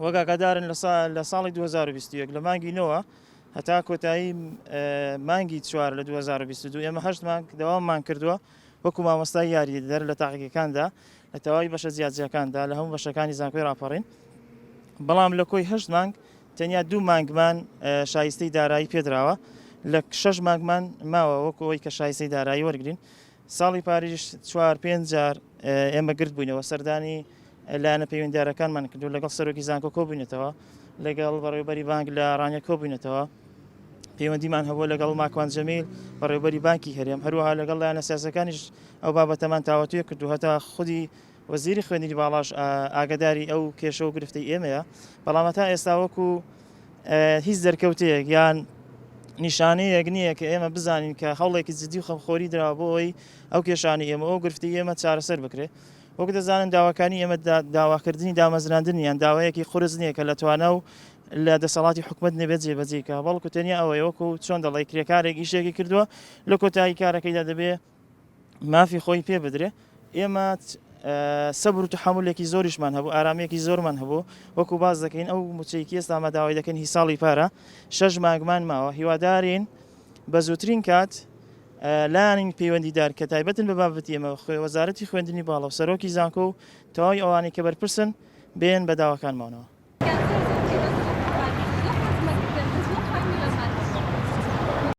وەک ئاگادارن لە ساڵی 2021 لە مانگی نۆوە هەتا کۆتایی مانگی چوار لە 2022 ئێمە هەشت مانگ دەواممان کردووە وەکو مامۆستای یاریدەدەر لە تاقیگەکاندا لە تەواوی بەشە جیاجیاکاندا لە هەموو بەشەکانی زانکۆی ڕاپەڕین بەڵام لە کۆی هەشت مانگ تەنیا دوو مانگمان شایستەی دارایی پێدراوە لە شەش مانگمان ماوە وەکو ئەوەی کە شایستەی دارایی وەرگین ساڵی پاریش چوار پێنج جار ئێمە گرد بووینەوە سەردانی لایەنە پەیوەندیدارەکانمان کردو لەگەڵ سەرۆکی زانکۆ کۆبووینەتەوە لەگەڵ بەڕێوبەری بانک لە ڕانیە کۆبووینەتەوە پەیوەندیمان هەبووە لەگەڵ ماکوان جەمیل بەڕێوبەری بانکی هەرێم هەروەها لەگەڵ لایەنە سیاسەکانیش ئەو بابەتەمان تاوەتوێ کردو هەتا خودی وەزیری خوێندنی باڵاش ئاگداری ئەو کێشە و گرفتەی ئێمەیە بەڵام هەتا ئێستا وەکو هیچ دەرکەوتەیەک یان نیشانەیەک نییە کە ئێمە بزانین کە هەوڵێکی جدی و خەمخۆری دراوە بۆ ئەوەی ئەو کێشانەی ئێمە ئەو گرفتی ئێمە چارەسەر بکرێت وەک دەزانن داواکانی ئێمە داواکردنی دامەزراندن یان داوایەکی قورس نییە کە لە توانا و لە دەسەڵاتی حکومەت نەبێت جێبەجێی کە بەڵکو تەنیا ئەوەیە وەکو چۆن دەڵێ کرێکارێک ئیشێکی کردووە لە کۆتایی کارەکەیدا دەبێ مافی خۆی پێ بدرێ ئێمە سەبر و تەحەمولێکی زۆریشمان هەبوو ئارامیەکی زۆرمان هەبوو وەکو باس دەکەین ئەو موچەیەکی ئێستا مە داوای دەکەین هی ساڵی پارە شەش مانگمان ماوە هیوادارین بە زووترین کات لایەنی پەیوەندیدار کە تایبەتن بە بابەتی ئێمە وەزارەتی خوێندنی باڵا و سەرۆکی زانکۆ و تەواوی ئەوانەی کە بەرپرسن بێن بە داواکانمانەوە.